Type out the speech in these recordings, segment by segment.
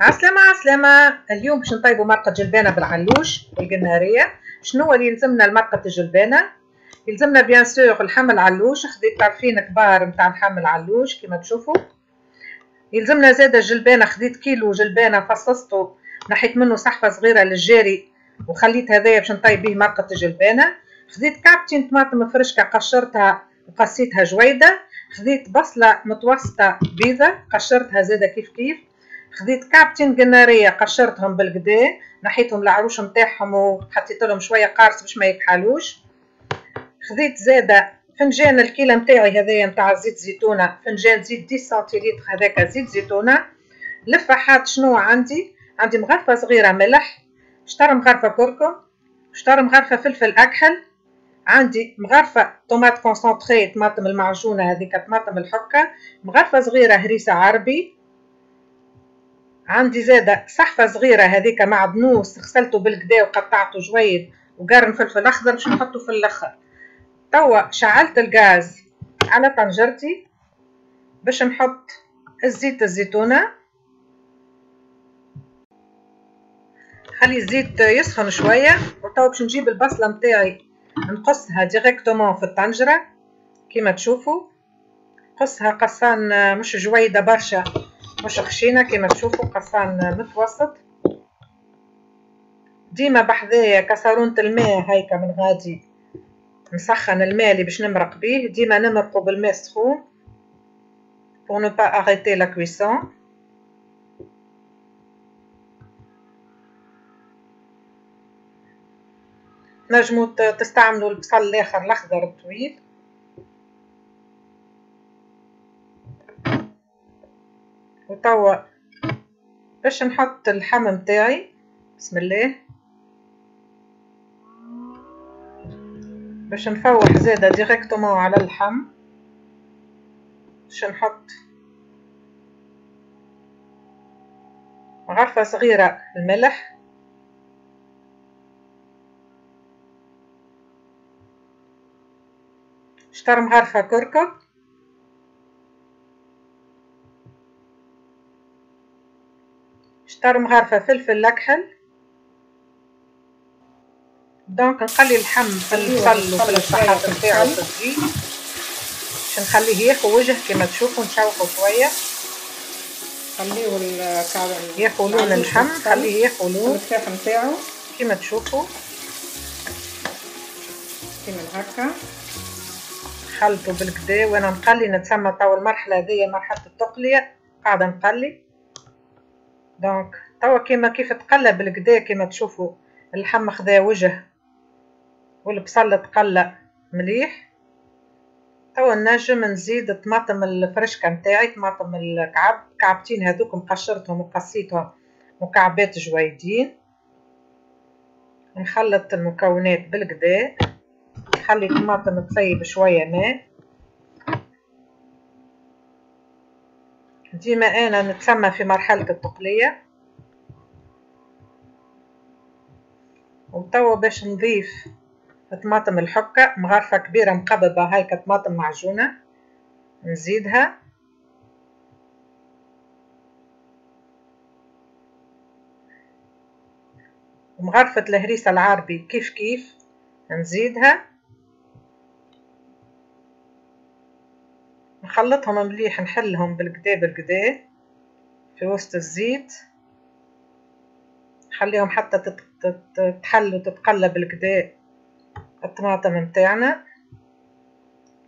عسلامة عسلامة. اليوم باش نطيبوا مرقة جلبانة بالعلوش بالقنارية. شنو اللي يلزمنا لمرقة الجلبانة؟ يلزمنا bien sûr اللحم العلوش، خذيت طرفين كبار نتاع اللحم العلوش كيما تشوفوا. يلزمنا زاده الجلبانة، خذيت كيلو جلبانة فصصته نحيت منه صحفة صغيرة للجاري وخليت هذايا باش نطيب به مرقة الجلبانة. خذيت كعبتين طماطم فرشكة قشرتها وقصيتها جويدة. خذيت بصلة متوسطة بيضة قشرتها زاده كيف كيف. خذيت كعبتين قنارية قشرتهم بالقدا، نحيتهم العروش نتاعهم وحطيت لهم شوية قارص باش ما يكحلوش. خذيت زاده فنجان الكيلة نتاعي هذايا نتاع زيت زيتونة، فنجان زيت 10 سنتيلتر هذاك زيت زيتونة. الفاحات شنو عندي؟ عندي مغرفة صغيرة ملح، شطر مغرفة كركم، شطر مغرفة فلفل أكحل، عندي مغرفة tomate concentrée طماطم المعجونة هذيك طماطم الحكة، مغرفة صغيرة هريسة عربي، عندي زادة صحفة صغيرة هذيك معدنوس غسلته بالكدا وقطعته جويد، وقرن فلفل أخضر باش نحطه في الآخر. توا شعلت الغاز على طنجرتي باش نحط الزيت الزيتونة. خلي الزيت يسخن شوية، وتوا باش نجيب البصلة متاعي نقصها directement في الطنجرة كيما تشوفوا. قصها قصان مش جويدة برشا مش خشينة كيما تشوفوا، قصان متوسط. ديما بحذايا كسرونة الماء هيكا من غادي نسخن الماء اللي باش نمرق بيه، ديما نمرقو بالماء السخون pour ne pas arrêter la cuisson. نجمو تستعملوا البصل الاخر الاخضر الطويل. وتوا باش نحط اللحم متاعي، بسم الله، باش نفوح زاده directement على اللحم. باش نحط مغرفه صغيرة الملح، شطر مغرفه كركم، شطر مغرفه فلفل اكحل. donc نخلي اللحم في البصل وفي الفحات نتاعو في الزيت باش نخليه ياخو وجه كما تشوفوا، نشوحو شوية، خليه ياخو لون اللحم، خليه ياخو لون الفاح نتاعو كما تشوفوا كيما هكا. خلطو بالكدا وانا نقلي، نتسمى توا المرحلة هذيا مرحلة التقليه، قاعدة نقلي. donc توا كيما كيف تقلى بالكدا كيما تشوفوا اللحم خذا وجه والبصل تقلى مليح. توا نجم نزيد الطماطم الفرشكه نتاعي، طماطم الكعب، كعبتين هذوك مقشرتهم وقصيتهم مكعبات جويدين. نخلط المكونات بالكدا، نخلي الطماطم تسيب شوية ماء. ديما انا نتسمى في مرحلة التقليه. وتوا باش نضيف طماطم الحكة، مغرفه كبيرة مقببه هايكا طماطم معجونه نزيدها. ومغرفه الهريسه العربي كيف كيف نزيدها. نخلطهم مليح، نحلهم بالكدا بالكدا في وسط الزيت، نخليهم حتى تتحل وتتقلب بالكدا الطماطم نتاعنا.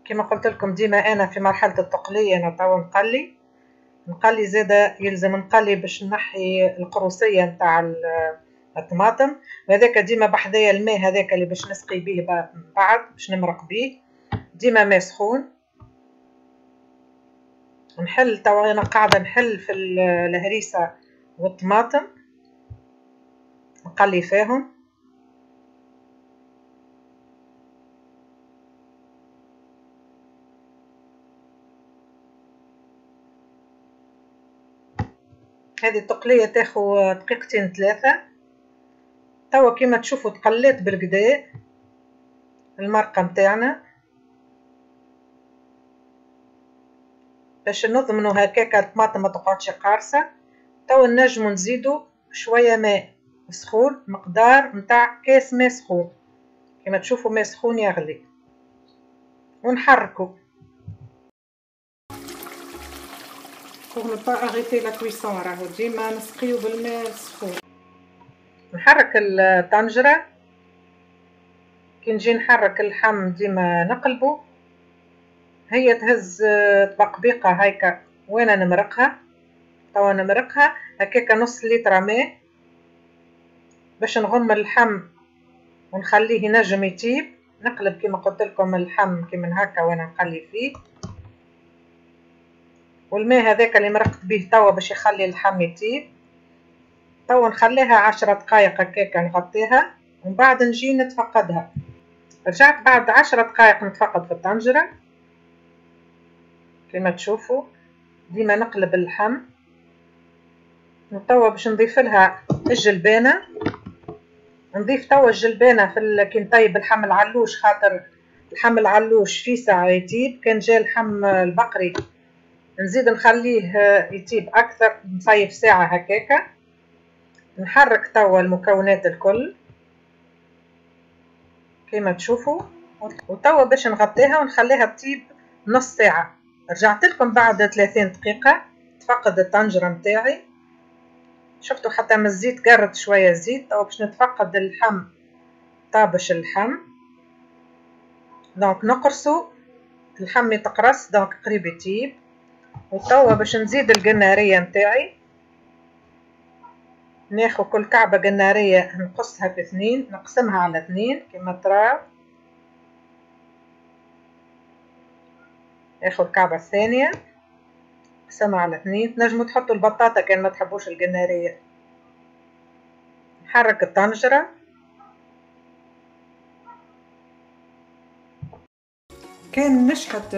كما قلت لكم ديما انا في مرحلة التقليه، انا توا نقلي نقلي زاده يلزم نقلي باش نحي القروصيه نتاع الطماطم. وهذاك ديما بحذايا الماء هذاك اللي باش نسقي به بعد باش نمرق به، ديما ماء سخون. نحل توا انا قاعدة نحل في الهريسه والطماطم نقلي فيهم. هذه التقليه تاخو دقيقتين ثلاثة. توا كيما تشوفوا تقلات بالكدا المرقه متاعنا باش نضمنوا هكاكا الطماطم ما تقعدش قارصه. توا نجمو نزيدو شوية ماء سخون، مقدار متاع كاس ماء سخون. كما تشوفوا ماء سخون يغلي، ونحركو. Pour ne pas arrêter la cuisson، راهو ديما نسقيو بالماء السخون. نحرك الطنجرة، كي نجي نحرك اللحم ديما نقلبو، هي تهز تبقبيقة هيكا وانا نمرقها. توا نمرقها هكاكا نص لتر ماء باش نغم اللحم ونخليه ينجم يطيب. نقلب كيما قلت لكم اللحم كيما هكا وانا نقلي فيه، والماء هذاك اللي مرقت به توا باش يخلي اللحم يطيب. توا نخليها 10 دقائق هكاكا نغطيها، ومن بعد نجي نتفقدها. رجعت بعد 10 دقائق نتفقد في الطنجرة. كما تشوفوا ديما نقلب اللحم. وتوا باش نضيف لها الجلبانة. نضيف توا الجلبانة في كي نطيب اللحم العلوش، خاطر اللحم العلوش في ساعة يطيب. كان جا اللحم البقري نزيد نخليه يطيب أكثر، نصيف ساعة هكاكا. نحرك توا المكونات الكل كما تشوفوا. وتوا باش نغطيها ونخليها تطيب نص ساعة. رجعت لكم بعد 30 دقيقة، تفقد الطنجرة متاعي. شفتوا حتى من الزيت قرت شوية زيت. توا باش نتفقد اللحم، طابش اللحم. donc نقرصو اللحم يتقرص، donc قريب يطيب. وتوا باش نزيد القنارية متاعي، ناخو كل كعبة قنارية نقصها في 2، نقسمها على 2 كما تراو. ناخو الكعبة الثانية نقسمها على 2. تنجمو تحطوا البطاطا كان ما تحبوش القنارية. نحرك الطنجرة. كان نشحت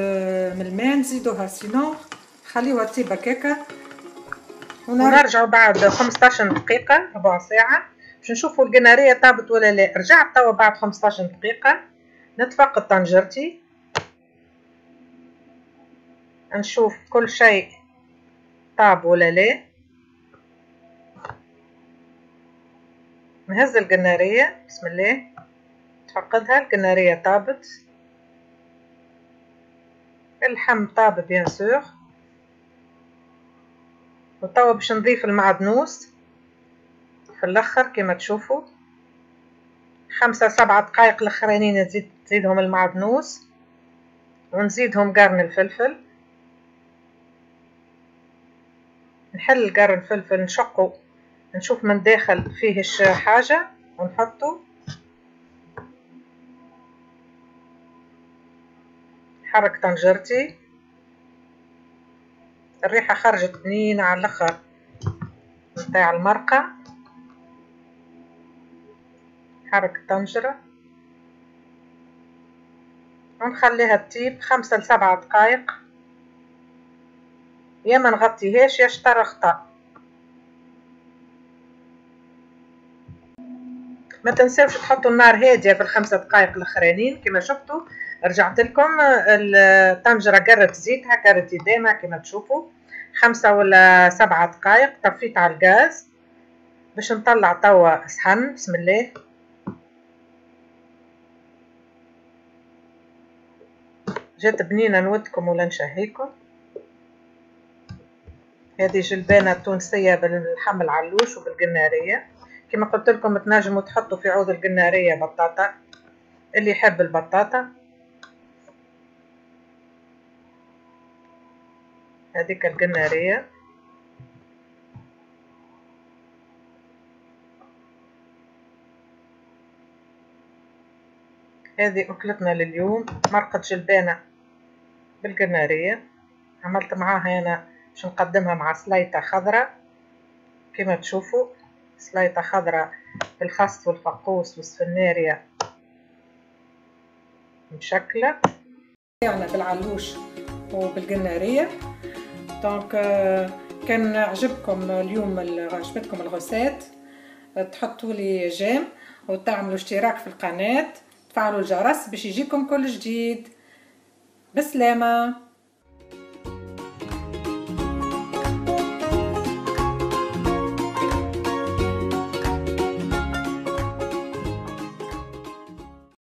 من الماء نزيدوها، sinon خليوها تطيب هكاكا. ونرجعوا بعد 15 دقيقة، ربع ساعة، باش نشوفوا القنارية طابت ولا لا. رجعت توا بعد 15 دقيقة، نتفقد طنجرتي، نشوف كل شيء طاب ولا لا. نهز القنارية، بسم الله، تفقدها. القنارية طابت، اللحم طاب bien sûr. وتوا باش نضيف المعدنوس في الاخر كما تشوفوا. 5 7 دقائق الاخرانيين تزيدهم المعدنوس، ونزيدهم قرن الفلفل. نحل قرن الفلفل، نشقه، نشوف من داخل فيهش حاجة ونحطه. حرك طنجرتي، الريحة خرجت بنينة على الاخر نتاع المرقة. حرك الطنجرة ونخليها تطيب 5 ل 7 دقائق، يا ما نغطيهاش يا شطر غطاء. ما تنساوش تحطوا النار هادية في ال5 دقائق الاخرانيين. كما شفتوا رجعت لكم الطنجره قرت زيتها، قرت يدامها كما تشوفوا. 5 ولا 7 دقائق طفيت على الغاز باش نطلع توا صحن. بسم الله. جات بنينه، نودكم ولا نشهيكم. هذه جلبانه تونسية باللحم العلوش وبالقناريه. كما قلت لكم تنجموا تحطوا في عوض القناريه بطاطا، اللي يحب البطاطا. هذيك القناريه. هذه اكلتنا لليوم، مرقه جلبانه بالقناريه. عملت معاها انا باش نقدمها مع سليطه خضراء كما تشوفوا، سليطه خضراء بالخس والفقوس والسفناريا مشكلة تاعنا بالعلوش وبالقناريه. donc كان عجبكم اليوم، عجبتكم ال recette، تحطوا لي j'aime وتعملوا اشتراك في القناة، تفعلوا الجرس باش يجيكم كل جديد. بسلامه.